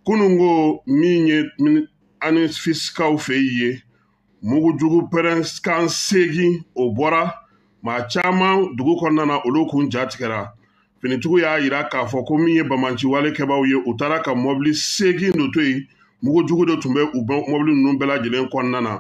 Kununko min ye Anéfis-kaw fɛ yen, mugujugu pɛrɛnkan 8 o bɔra maa caman dugu kɔnɔna na, olu kun ja tigɛra. Finitigiw y'a yira k'a fɔ ko min ye bamanciwale kɛbaaw ye, u taara ka mɔbili 8 de to yen. Mugujugu de tun bɛ u mɔbili ninnu bɛɛ lajɛlen kɔnɔna na.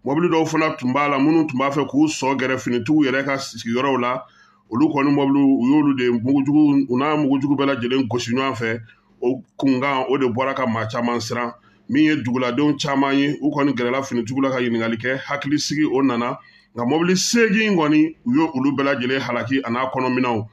Mɔbili dɔw fana tun b'a la minnu tun b'a fɛ k'u sɔ gɛrɛ finitigiw yɛrɛ ka sigiyɔrɔw la, olu kɔni mɔbiliw u y'olu de mugujugu, u n'a mugujugu bɛɛ lajɛlen gosi ɲɔgɔn fɛ. O kunkan o de bɔra ka maa caman siran. Min ye duguladenw caman ye, u kɔni gɛrɛla finitigiw la ka ɲininkali kɛ, hakilisigi o nana. Nka mɔbili 8 kɔni u ye olu bɛɛ lajɛlen halaki a n'a kɔnɔminɛnw.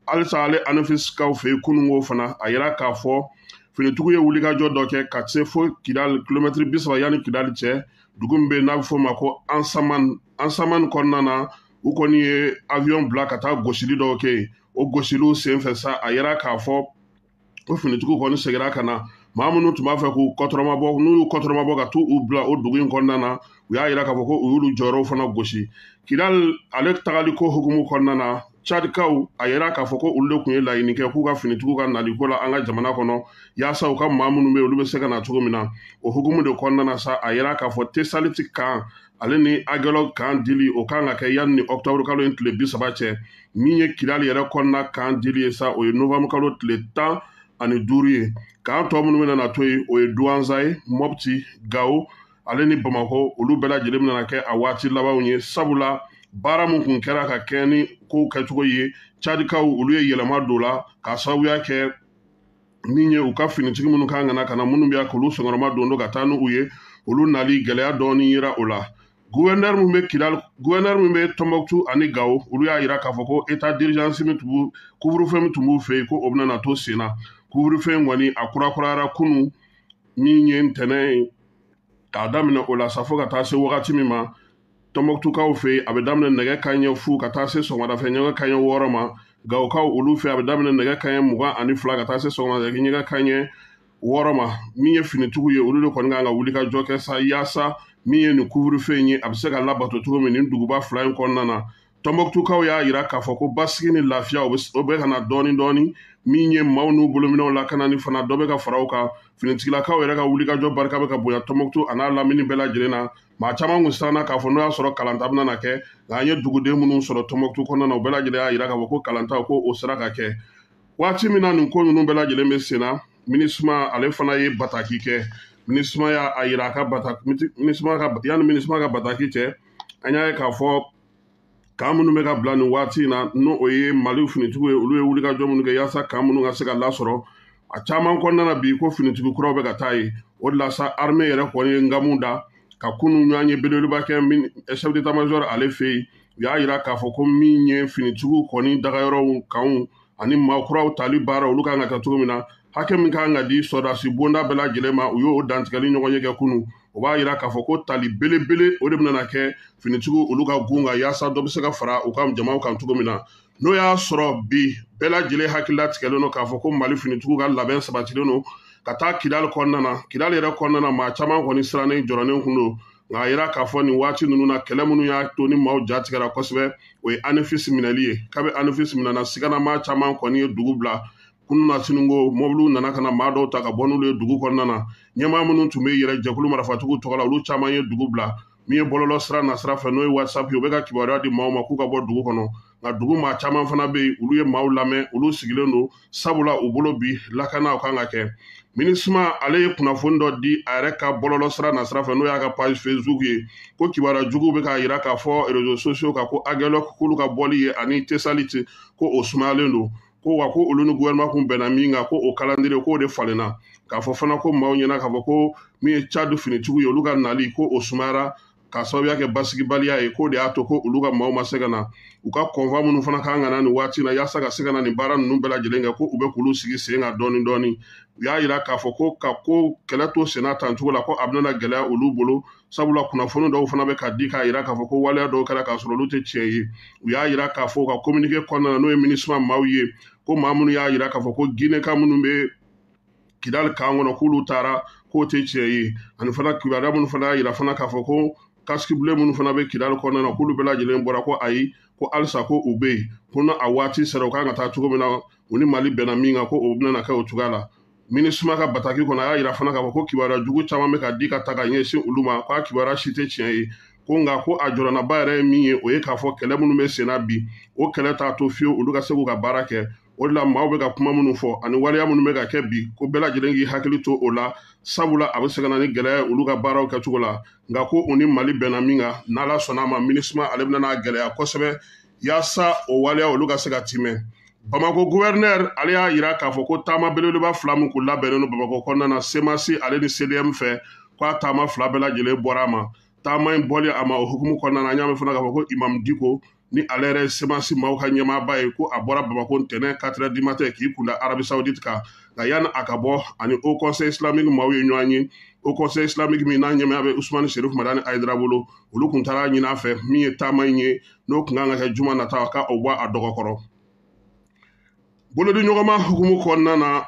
Halisa ale Anéfis-kaw fɛ yen kununko fana, a yira k'a fɔ finitigiw ye wulikajɔ dɔ kɛ ka se fo Kidali, kilomɛtiri 30 yanni Kidali cɛ, dugu min bɛ yen n'a bɛ f'o ma ko Ansaman. Ansaman kɔnɔna na, u kɔni ye avion bila ka taa gosili dɔw kɛ yen. O gosiliw senfɛ sa, a yira k'a fɔ ko finitigiw kɔni seginna ka na. Maa minnu tun b'a fɛ k'u kɔtɔrɔmabɔ, n'u y'u kɔtɔrɔmabɔ ka t'u bila o dugu in kɔnɔna na, u y'a yira k'a fɔ ko u y'olu jɔyɔrɔw fana gosi. Kidali ale tagali ko hukumu kɔnɔna na, Tchadikaw a yira k'a fɔ ko olu de tun ye laɲini kɛ k'u ka finitigiw ka naliko la an ka jamana kɔnɔ, yaasa u ka maa minnu bɛ yen olu bɛ se ka na cogo min na. O hukumu de kɔnɔna na sa, a yira k'a fɔ Tesaliti kan ale ni Aguelhok kan dili, o kan ka kɛ yanni ni octobre kalo in tile 30 cɛ. Min ye Kidali yɛrɛ kɔnɔna kan dili ye sa, o ye novembre kalo tile 15 ye. Kan tɔ minnu bɛna na to yen, o ye Douentza ye, Mopti, Gao ale ni Bamakɔ, olu bɛɛ lajɛlen bɛna kɛ a waati labanw ye. Sabula baara min kun kɛra ka kɛ ni kow kɛcogo ye, Tchadikaw olu ye yɛlɛma don la k'a sababuya kɛ min ye u ka finitigi minnu kan ka na ka na minnu bɛ yan k'olu senkɔrɔma don ka taa n'u ye, olu nali gɛlɛya dɔɔni yera o la. Gouverneur min bɛ Kidal, gouverneur min bɛ Tombouctou ani Gao, olu y'a yira k'a fɔ ko état d'urgence min tun b'u, couvre-feu min tun b'u fɛ yen, ko o bɛna na to sen na. Couvre-feu in kɔni a kurakurayara kunun min ye ntɛnɛn ye, k'a daminɛ o la sa fo ka taa se wagati min ma Tombouctoukaw fɛ yen, a bɛ daminɛ nɛgɛ kanɲɛ 0 ka taa se sɔgɔmadafɛ nɛgɛ kanɲɛ 6 ma. Gaokaw olu fɛ, a bɛ daminɛ nɛgɛ kanɲɛ 22 ka taa se sɔgɔmadafɛ nɛgɛ kanɲɛ 6 ma. Min ye finitigiw ye, olu de kɔni kan ka wuli ka jɔ kɛ sa, yaasa min ye nin couvre-feu in ye, a bɛ se ka labato cogo min nin duguba 2 in kɔnɔna na. Tombouctoukaw y'a yira k'a fɔ ko basigi ni lafiya o bɛ ka na dɔɔni dɔɔni. Min ye maaw n'u bolominɛw lakanani fana, dɔ bɛ ka fara o kan. Finitigilakaw yɛrɛ ka wulikajɔ barika bɛ ka bonya Tombouctou a n'a lamini bɛɛ lajɛlen na. Maa caman kun siranna k'a fɔ n'o y'a sɔrɔ kalanta bɛna na kɛ, nka an ye duguden minnu sɔrɔ Tombouctou kɔnɔna na, u bɛɛ lajɛlen y'a yira k'a fɔ ko kalanta ko o sera ka kɛ. Waati min na nin ko ninnu bɛɛ lajɛlen bɛ sen na, MINUSMA ale fana ye bataki kɛ. MINUSMA y'a yira a ka bataki, MINUSMA ka, yanni MINUSMA ka bataki cɛ, an y'a ye k'a fɔ kan minnu bɛ ka bila nin waati in na, n'o o ye Mali finitigiw ye, olu ye wulikajɔ minnu kɛ yaasa kan minnu ka se ka lasɔrɔ. A caman kɔnɔna na bi ko finitigi kuraw bɛ ka taa yen. O de la sa, armée yɛrɛ kɔni ye ngamu da ka kunun ɲɔgɔn ye belebeleba kɛ min chef d'état-major ale fɛ yen. U y'a yira k'a fɔ ko min ye finitigiw kɔni dagayɔrɔw kanw ani maa kuraw tali baara, olu kan ka kɛ cogo min na, hakɛ min kan ka di sɔrɔdasi bonda bɛɛ lajɛlen ma, u y'o dantigɛli ɲɔgɔn ye kɛ kunun. O b'a yira k'a fɔ ko tali belebele o de bɛna kɛ finitigiw olu ka gun kan, yaasa dɔ bɛ se ka fara u ka jamaw kan cogo min na. N'o y'a sɔrɔ bi bɛɛ lajɛlen hakili latigɛlen don k'a fɔ ko Mali finitigiw ka labɛn sabatilen don ka taa Kidali kɔnɔna na. Kidali yɛrɛ kɔnɔna na, maa caman kɔni sirannen jɔrɔnen kun don, nka a yira k'a fɔ nin waati ninnu na, kɛlɛ minnu y'a to ni maaw ja tigɛra kosɛbɛ, o ye Anéfis minɛli ye. Kabi Anéfis minɛna, sigana caman kɔni ye dugu bila. Kunun na siniko mɔbiliw nana ka na maa dɔw ta ka bɔ n'olu ye dugu kɔnɔna na. Ɲɛmaa minnu tun bɛ yɛrɛ jɛkulu marifatigiw tɔgɔ la, olu caman ye dugu bila. Min ye bɔlɔlɔ sira nasira fɛ, n'o ye WhatsApp ye, u bɛ ka kibaruya di maaw ma k'u ka bɔ dugu kɔnɔ. Nka dugu maa caman fana bɛ yen, olu ye maaw lamɛn, olu sigilen don, sabula u bolo bi lakana o kan ka kɛ. MINUSMA ale ye kunnafoni dɔ di a yɛrɛ ka bɔlɔlɔ sira nasira fɛ, n'o y'a ka page Facebook ye, ko kibaruya juguw bɛ k'a yira k'a fɔ réseaux sociaux kan ko Aguelhok k'olu ka bɔli ye ani Tesaliti ko o sumayalen don, ko wa ko olu ni gouvernement kun bɛnna min kan, ko o calendrier k'o de falenna. K'a fɔ fana ko maaw ɲɛna k'a fɔ ko min ye Tchad finitigiw ye, olu ka nali ko o sumayara k'a sababuya kɛ basigibaliya ye, k'o de y'a to ko olu ka maaw ma se ka na. U ka convoi minnu fana kan ka na nin waati in na yaasa ka se ka na nin baara ninnu bɛɛ lajɛlen kɛ, ko u bɛ k'olu sigi sen kan dɔɔni dɔɔni. U y'a yira k'a fɔ ko ka ko kɛlɛ to senna tan cogo la, ko a bɛna gɛlɛya olu bolo, sabula kunnafoni dɔw fana bɛ ka di k'a yira k'a fɔ ko waleya dɔw kɛra k'a sɔrɔ olu tɛ tiɲɛ ye. U y'a yira k'a fɔ u ka communiqué kɔnɔna na, n'o ye MINUSMA maaw ye, ko maa minnu y'a yira k'a fɔ ko Guinée-ka minnu bɛ Kidali kan kɔnɔ k'olu taara, k'o tɛ tiɲɛ ye. Ani fana kibaruya minnu fana y'a yira fana k'a fɔ ko casque bleu minnu fana bɛ Kidali kɔnɔna na, k'olu bɛɛ lajɛlen bɔra, ko ayi, ko halisa ko u bɛ yen, ko n'a a waati sera u kan ka taa cogo min na, u ni Mali bɛnna min kan, ko o bɛna kɛ o cogoya la. MINUSMA ka bataki kɔnɔ, a y'a yira fana k'a fɔ ko kibaruya jugu caman bɛ ka di ka ta ka ɲɛsin olu ma, k'a kibaruya si tɛ tiɲɛ ye. Ko nka ko a jɔrɔnaba yɛrɛ ye min ye, o ye k'a fɔ kɛlɛ minnu bɛ senna bi, o kɛlɛ t'a to fiyewu olu ka se k'u ka baara kɛ. O de la maaw bɛ ka kuma minnu fɔ ani waleya minnu bɛ ka kɛ bi, ko bɛɛ lajɛlen k'i hakili to o la, sabula a bɛ se ka na ni gɛlɛya ye olu ka baaraw kɛcogo la. Nka ko u ni Mali bɛnna min kan, n'Ala sɔnna a ma, MINUSMA ale bɛna n'a gɛlɛya kosɛbɛ yaasa o waleya olu ka se ka timɛ. Bamako gouverneur ale y'a yira k'a fɔ ko taama belebeleba fila min kun labɛnnen don Bamako kɔnɔna na, CMAS ale ni CDM fɛ, k'a taama fila bɛɛ lajɛlen bɔra a ma. Taama in bɔli a ma o hukumu kɔnɔna na, an y'a mɛn fana k'a fɔ ko Imam Diko ni ale yɛrɛ ye CMAS maaw ka ɲɛmaaba ye, ko a bɔra Bamako ntɛnɛn 4 heures du matin k'i kunda Arabie Saoudite kan. Nka yanni a ka bɔ, ani Haut Conseil islamique maaw ye ɲɔgɔn ye. Haut Conseil islamique min n'a ɲɛmaaya bɛ Usumani Serif Madani Hayidara bolo, olu kun taara ɲini a fɛ min ye taama in ye, n'o kun kan ka kɛ juma nata, ka o bɔ a dɔgɔkɔrɔ. Bolodiɲɔgɔnma hukumu kɔnɔna na,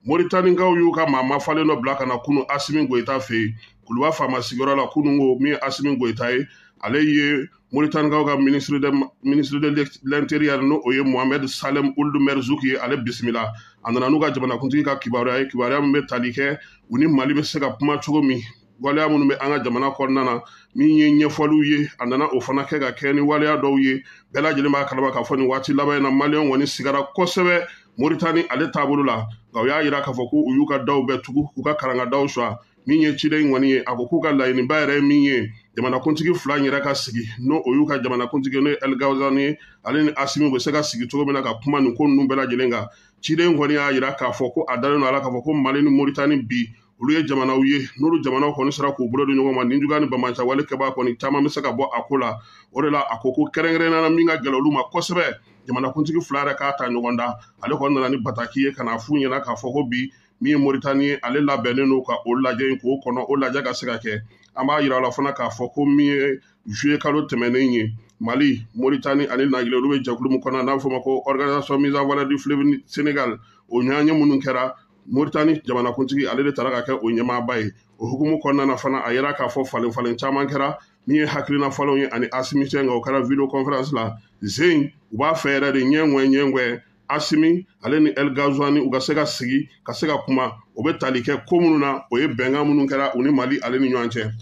Moritanikaw y'u ka maa mafalen dɔ bila ka na kunu Asimi Goyita fɛ yen, Kuluba faama sigiyɔrɔ la. Kunun ko min ye Asimi Goyita ye, ale ye Moritanikaw ka ministre de l'intérieur, n'o o ye Mohamed Salem Ould Merzouk ye, ale bisimila. A nana n'u ka jamanakuntigi ka kibaruya ye, kibaruya min bɛ tali kɛ u ni Mali bɛ se ka kuma cogo min, waleya minnu bɛ an ka jamana kɔnɔna na, min ye ɲɛfɔliw ye. A nana o fana kɛ ka kɛ ni waleya dɔw ye. Bɛɛ lajɛlen b'a kalama k'a fɔ nin waati laban in na, maliyɛnw kɔni sigara kosɛbɛ Moritani ale taabolo la. Nka u y'a yira k'a fɔ ko u y'u ka daw bɛɛ tugu, k'u ka karangadaw suwa. Min ye ciden in kɔni ye, a ko k'u ka laɲiniba yɛrɛ ye min ye, jamanakuntigi fila in yɛrɛ ka sigi, n'o o y'u ka jamanakuntigi, n'o ye El Ghazouani ye, ale ni Asimi u bɛ se ka sigi cogo min na ka kuma nin ko ninnu bɛɛ lajɛlen kan. Ciden kɔni y'a yira k'a fɔ ko a dalen don a la k'a fɔ ko Mali ni Moritani bi, olu ye jamanaw ye, n'olu jamanaw kɔni sera k'u bolo di ɲɔgɔn ma, nin juguya ni banbaanciya wale kɛbaa kɔni caman bɛ se ka bɔ a ko la. O de la a ko ko kɛrɛnkɛrɛnnenya la min ka gɛlɛn olu ma kosɛbɛ, jamanakuntigi fila yɛrɛ k'a ta ɲɔgɔn da. Ale kɔni nana ni bataki ye ka n'a f'u ɲɛna k'a fɔ ko bi min ye Moritani ye, ale labɛnnen don ka o lajɛ in k'o kɔnɔ, o lajɛ ka se ka kɛ. An b'a yira la fana k'a fɔ ko min ye juillet kalo tɛmɛnen ye, Mali, Moritani ani Laginɛ, olu bɛ jɛkulu min kɔnɔ n'a bɛ f'o ma ko organisation mise en valeur du fleuve Sénégal, o ɲɔgɔnye minnu kɛra, Moritani jamanakuntigi ale de taara ka kɛ o ɲɛmaaba ye. O hukumu kɔnɔna na fana, a yira k'a fɔ falen falen caman kɛra, min ye hakilina falenw ye ani Asimi cɛ, nka o kɛra video conférence la. Zen u b'a fɛ yɛrɛ de ɲɛŋwɛ ɲɛŋwɛ Asimi ale ni El Ghazouani u ka se ka sigi ka se ka kuma. O bɛ tali kɛ ko minnu na, o ye bɛnkan minnu kɛra u ni Mali ale ni ɲɔgɔn cɛ.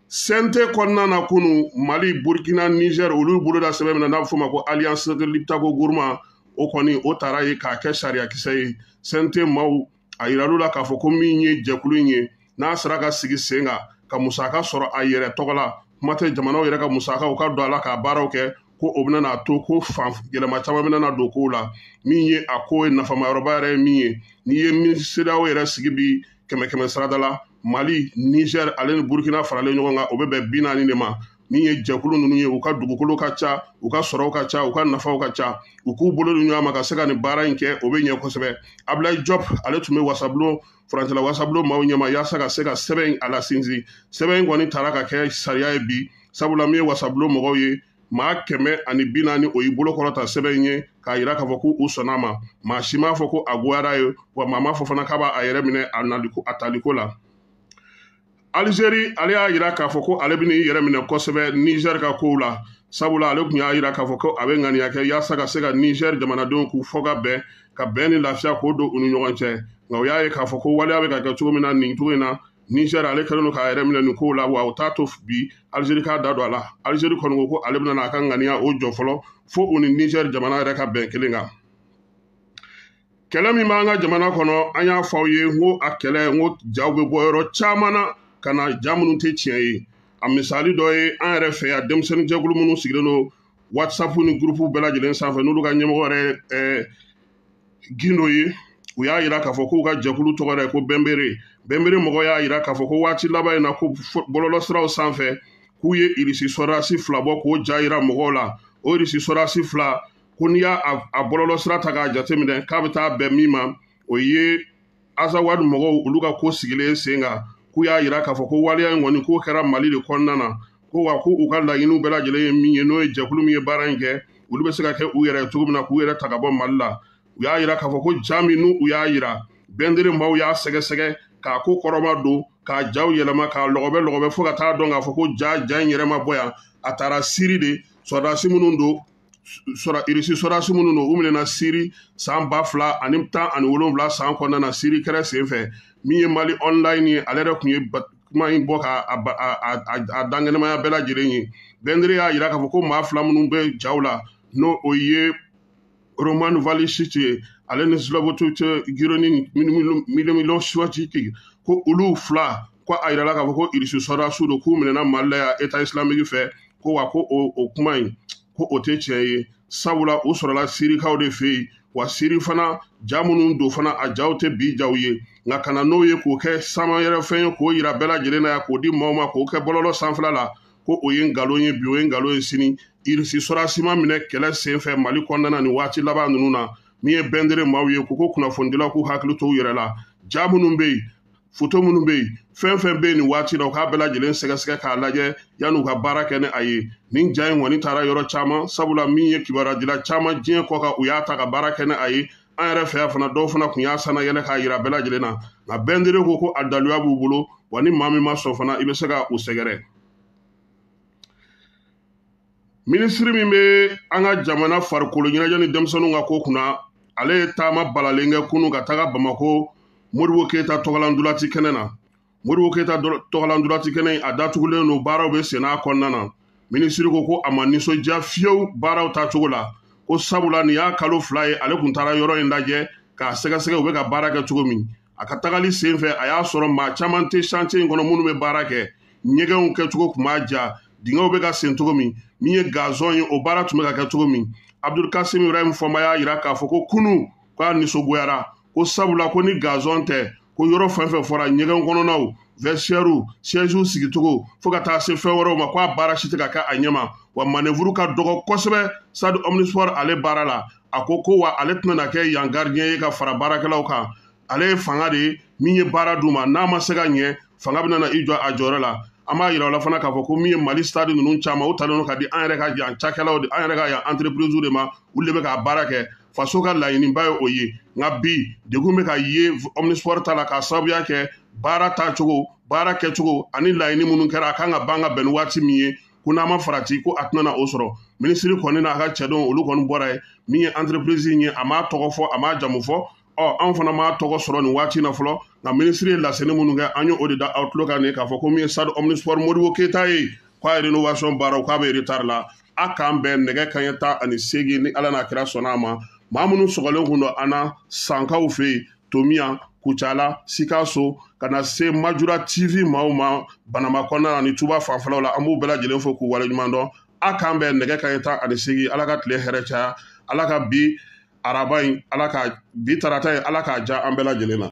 CNT kɔnɔna na kunu, Mali, Burkina, Niger, olu bolo da sɛbɛn min na n'a bɛ f'o ma ko Alliance de Liptako Gourma, o kɔni o taara ye k'a kɛ sariyakisɛ ye. CNT maaw a yiral'u la k'a fɔ ko min ye jɛkulu in ye, n'a sera ka sigi sen kan ka musaka sɔrɔ a yɛrɛ tɔgɔ la, kuma tɛ jamanaw yɛrɛ ka musakaw ka don a la k'a baaraw kɛ, ko o bɛna n'a to ko fan yɛlɛma caman bɛna na don kow la. Min ye a ko ye nafamayɔrɔba yɛrɛ ye min ye, n'i ye CEDEAO yɛrɛ sigi bi kɛmɛ kɛmɛ sarada la, Mali, Niger ale ni Burkina faralen ɲɔgɔn kan, o bɛ bɛn 40 de ma. Min ye jɛkulu ninnu ye, u ka dugukolo ka ca, u ka sɔrɔw ka ca, u ka nafaw ka ca, u k'u bolo di ɲɔgɔn ma ka se ka nin baara in kɛ, o bɛ ɲɛ kosɛbɛ. Abdoulaye Diop ale tun bɛ wasabulon furancɛla wasabulon maaw ɲɛma yaasa ka se ka sɛbɛn in a la sinsin. Sɛbɛn in kɔni taara ka kɛ sariya ye bi, sabula min ye wasabulon mɔgɔw ye, maa 140 o y'i bolo kɔrɔta sɛbɛn in ye k'a yira k'a fɔ ko u sɔnna a ma. Maa si m'a fɔ ko a goyara ye, wa maa m'a fɔ fana k'a b'a yɛrɛ minɛ a naliko a taliko la. Algérie ale y'a yira k'a fɔ ko ale bɛn'i yɛrɛ minɛ kosɛbɛ Niger ka kow la, sabula ale tun y'a yira k'a fɔ ko a bɛ ŋaniya kɛ yaasa ka se ka Niger jamanadenw k'u fɔ ka bɛn, ka bɛn ni lafiya k'o don u ni ɲɔgɔn cɛ. Nka u y'a ye k'a fɔ ko waleya bɛ ka kɛ cogo min na nin cogo in na, Niger ale kɛlen don k'a yɛrɛ minɛ nin kow la, wa o t'a to bi Algérie k'a da don a la. Algérie kɔni ko ko ale bɛna n'a ka ŋaniya o jɔ fɔlɔ fo u ni Niger jamana yɛrɛ ka bɛn kelen kan. Kɛlɛ min b'an ka jamana kɔnɔ, an y'a fɔ aw ye n ko a kɛlɛ, n ko jaw bɛ bɔ yɔrɔ caman na ka na, ja minnu tɛ tiɲɛ ye. A misali dɔ ye an yɛrɛ fɛ yan, denmisɛnnin jɛkulu minnu sigilen don WhatsApp ni groupe bɛɛ lajɛlen sanfɛ, n'olu ka ɲɛmɔgɔ yɛrɛ Gindo ye, u y'a yira k'a fɔ k'u ka jɛkulu tɔgɔ yɛrɛ ko Bɛnbere. Bɛnbere mɔgɔ y'a yira k'a fɔ ko waati laban in na ko bɔlɔlɔsiraw sanfɛ k'u ye Irisi sɔrɔdasi fila bɔ k'o ja yira mɔgɔw la. O Irisi sɔrɔdasi fila, ko n'i y'a a bɔlɔlɔsira ta k'a jateminɛ k'a bɛ taa bɛn min ma, o ye Azawad mɔgɔw olu ka ko sigilen sen kan. K'u y'a yira k'a fɔ ko waleya in kɔni k'o kɛra Mali de kɔnɔna na, ko wa ko u ka laɲiniw bɛɛ lajɛlen ye min ye, n'o ye jɛkulu min ye baara in kɛ, olu bɛ se ka kɛ u yɛrɛ ye cogo min na k'u yɛrɛ ta ka bɔ Mali la. U y'a yira k'a fɔ ko ja min n'u y'a yira, Bɛndere maaw y'a sɛgɛsɛgɛ k'a ko kɔrɔma don, k'a jaw yɛlɛma, k'a lɔgɔbɛ lɔgɔbɛ fo ka taa dɔn k'a fɔ ko ja in yɛrɛ ma bɔ yan, a taara Siri de. Sɔrɔdasi minnu don, Irisi sɔrɔdasi minnu don, u minɛna Siri san 2017 san kɔnɔna na Siri kɛrɛ senfɛ. Min ye Mali online ye, ale yɛrɛ tun ye kuma in bɔ ka a dankɛnɛmaya bɛɛ lajɛlen ye. Bɛndere y'a jira k'a fɔ ko maa 2 minnu bɛ jaw la, n'o o ye Roman Valisic ye, ale ni Slobotovic Gironi Milosevic, ko olu 2, ko a yirala k'a fɔ ko Irisi sɔrɔdasiw don, k'u minɛna Mali la yan État islamique fɛ. Ko wa ko o kuma in, ko o tɛ tiɲɛ ye, sabula u sɔrɔla Sirikaw de fɛ yen. Wa Siri fana ja minnu don fana, a jaw tɛ bi jaw ye, nka ka na n'o ye k'o kɛ samayɛrɛ fɛn ye, k'o yira bɛɛ lajɛlen na yan, k'o di maaw ma, k'o kɛ bɔlɔlɔ sanfɛla la, ko o ye nkalon ye bi, o ye nkalon ye sini. Irisi sɔrɔdasi ma minɛ kɛlɛ senfɛ Mali kɔnɔna na nin waati laban ninnu na. Min ye Bɛndere maaw ye, ko kunnafonidilaw k'u hakili to u yɛrɛ la. Ja minnu bɛ yen, foto minnu bɛ yen, fɛn fɛn bɛ yen nin waati la, u k'a bɛɛ lajɛlen sɛgɛsɛgɛ k'a lajɛ yan'u ka baara kɛ ni a ye. Nin ja in kɔni taara yɔrɔ caman, sabula min ye kibaruyadila caman diɲɛ kɔ kan, u y'a ta ka baara kɛ ni a ye. An yɛrɛ fɛ yan fana, dɔw fana tun y'a sanayɛlɛ k'a yira bɛɛ lajɛlen na. Nka Bɛndere ko a daluya b'u bolo, wa ni maa min ma sɔn fana, i bɛ se ka u sɛgɛrɛ. Minisiri min bɛ an ka jamana farikolo ɲɛnajɛ ni denmisɛnninw ka ko kunna, ale ye taama balalen kɛ kunun ka taga Bamakɔ Modibo Keyita tɔgɔlandulati kɛnɛ na. Modibo Keyita tɔgɔlandulati kɛnɛ, a datugulen don, baaraw bɛ sen n'a kɔnɔna na. Minisiri ko a ma nisɔndiya fiyewu baaraw taacogo la, ko sabula nin y'a kalo 2 ye, ale tun taara yɔrɔ in lajɛ k'a sɛgɛsɛgɛ u bɛ ka baara kɛ cogo min. A ka tagali senfɛ, a y'a sɔrɔ maa caman tɛ chantier in kɔnɔ minnu bɛ baara kɛ, ɲɛgɛnw kɛcogo tun b'a ja, dingɛw bɛ ka sen cogo min, min ye gazon ye, o baara tun bɛ ka kɛ cogo min. Abdul Kasim Ibrahim Fɔnba y'a jira k'a fɔ ko kunun k'a nisɔngoyara, ko sabula ko ni gazon tɛ, ko yɔrɔ fɛn fɛn fɔra, ɲɛgɛn kɔnɔnaw, vestiaires, sièges sigicogo, fo ka taa se fɛn wɛrɛw ma, k'a baara si tɛ ka kɛ a ɲɛma. Wa manœuvre ka dɔgɔ kosɛbɛ stade omnisport ale baara la. A ko wa ale tɛna na kɛ yan gardien ye ka fara baarakɛlaw kan, ale ye fanga de ye, min ye baara d'u ma, n'a ma se ka ɲɛ, fanga bɛna na i jɔ a jɔyɔrɔ la. An b'a yira o la fana k'a fɔ ko min ye Mali stade ninnu caman, u talen don ka di an yɛrɛ ka yan cakɛlaw de, an yɛrɛ ka yan entreprise de ma, olu de bɛ k'a baara kɛ. Faso ka laɲiniba ye o ye. Nka bi degun bɛ ka ye omnisport ta la, k'a sababuya kɛ baara taacogo, baara kɛcogo ani laɲini minnu kɛra, a kan ka ban ka bɛn ni waati min ye, ko n'a ma farati ko a tɛna na o sɔrɔ. Minisiri kɔni n'a ka cɛdenw, olu kɔni bɔra yen. Min ye entreprise in ye, a m'a tɔgɔ fɔ, a m'a jamu fɔ. Ɔ anw fana m'a tɔgɔ sɔrɔ nin waati in na fɔlɔ, nka minisiri ye laseli minnu kɛ, an ye o de da aw tulo kan nin, k'a fɔ ko min ye stade omnisport Modibo Keyita ye, k'a ye rénovation baaraw k'a bɛ retard la. A k'an bɛn nɛgɛ kanɲɛ 18, ni Ala n'a kira sɔnna a ma. Maa minnu sɔgɔlen kun don an na Sankaw fɛ yen, Tomiya, Kucala, Sikaso, ka na se Majura TV maaw ma Banama kɔnɔna na ni Tuba fanfɛlaw la, an b'u bɛɛ lajɛlen fo k'u waleɲuman dɔn. A k'an bɛn nɛgɛ kanɲɛ 18. Ala ka tile hɛrɛ caya, Ala ka bi araba in, Ala ka bi tarata in, Ala k'a diya an bɛɛ lajɛlen na.